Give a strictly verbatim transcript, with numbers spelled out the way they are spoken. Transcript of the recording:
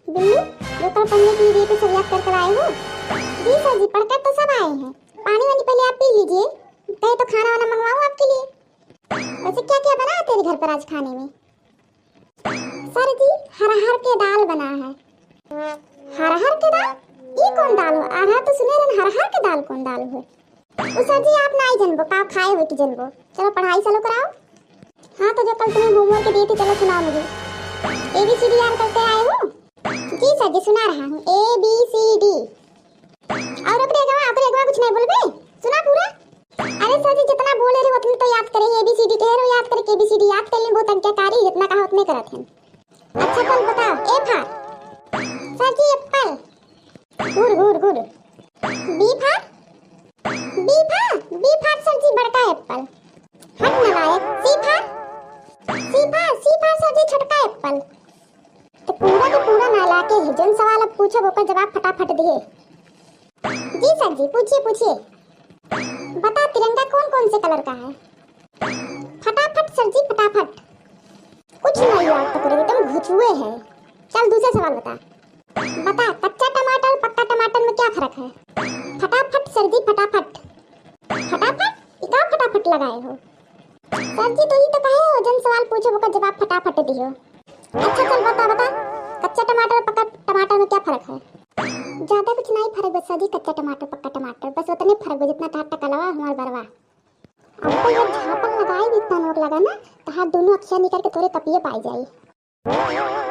बिल्लू, जो कल पढ़ने के लिए दिए थे, सब याद कर कर आए हो? जी सर जी, पढ़कर तो सब आए हैं। पानी वानी पहले आप पी लीजिए, कहे तो खाना वाना मंगवाऊँ आपके लिए। वैसे क्या क्या बना है तेरे घर पर आज खाने में? सर जी, हरहर के दाल बना है। हरहर के दाल? ई कौन दाल हो? अरहर तो सुने रहन, हरहर के दाल कौन दाल हो? ओ सर जी, आप नाई जनबो, का खाए हो कि जनबो? चलो पढ़ाई चालू कराओ। हाँ, तो जो कल तुम्हें होमवर्क दिए थे, चलो सुनाओ मुझे। A B C D याद करके आए हो? जी सर जी, सुना रहा हूँ, A B C D। और ओकरे अगवा, ओकरे अगवा कुछ नहीं बोलबे, सुना पूरा। अरे सर जी, जितना बोले रहे उतनी तो याद करे, A B C D कहे रहो, याद करे, A B C D याद कर लें, बहुत आज्ञाकारी, जितना कहा उतने करत हैं। अच्छा चल बताओ, A for? Sir ji, apple. Good, good, good। B for? B for? B for sir ji, बड़का एप्पल। हट नालायक। C for? C for, C for sir ji, छोटका एप्पल। तो पूरा के पूरा नालायक है, जौन सवाल अब पूछब ओकर जवाब फटाफट दिए। जी सर जी, पूछिए, पूछिए। बता, तिरंगा कौन कौन से कलर का है? फटाफट सर जी, फटाफट। कुछ नहीं याद तो करे, एकदम घुचुए है। चल दूसरा सवाल बता। बता, कच्चा टमाटर पक्का टमाटर में क्या फर्क है? फटाफट सर जी, फटाफट। फटाफट? ई का फटाफट लगाए हो? सर जी, तो ई तो कहे हो, जौन सवाल पूछब ओकर जवाब फटाफट दियो। अच्छा चल बता, बता, कच्चा टमाटर और पक्का टमाटर में क्या फर्क है? ज्यादा कुछ नहीं फर्क बा सर जी, कच्चा टमाटर पक्का टमाटर, बस उतने फर्क बा जितना तहार टकलवा हमार बरवा। अब तो ये झापन लगाई भी इतना नोट लगा ना, तहार दोनों अखिया निकल के तोरे कपिए पाई जाई।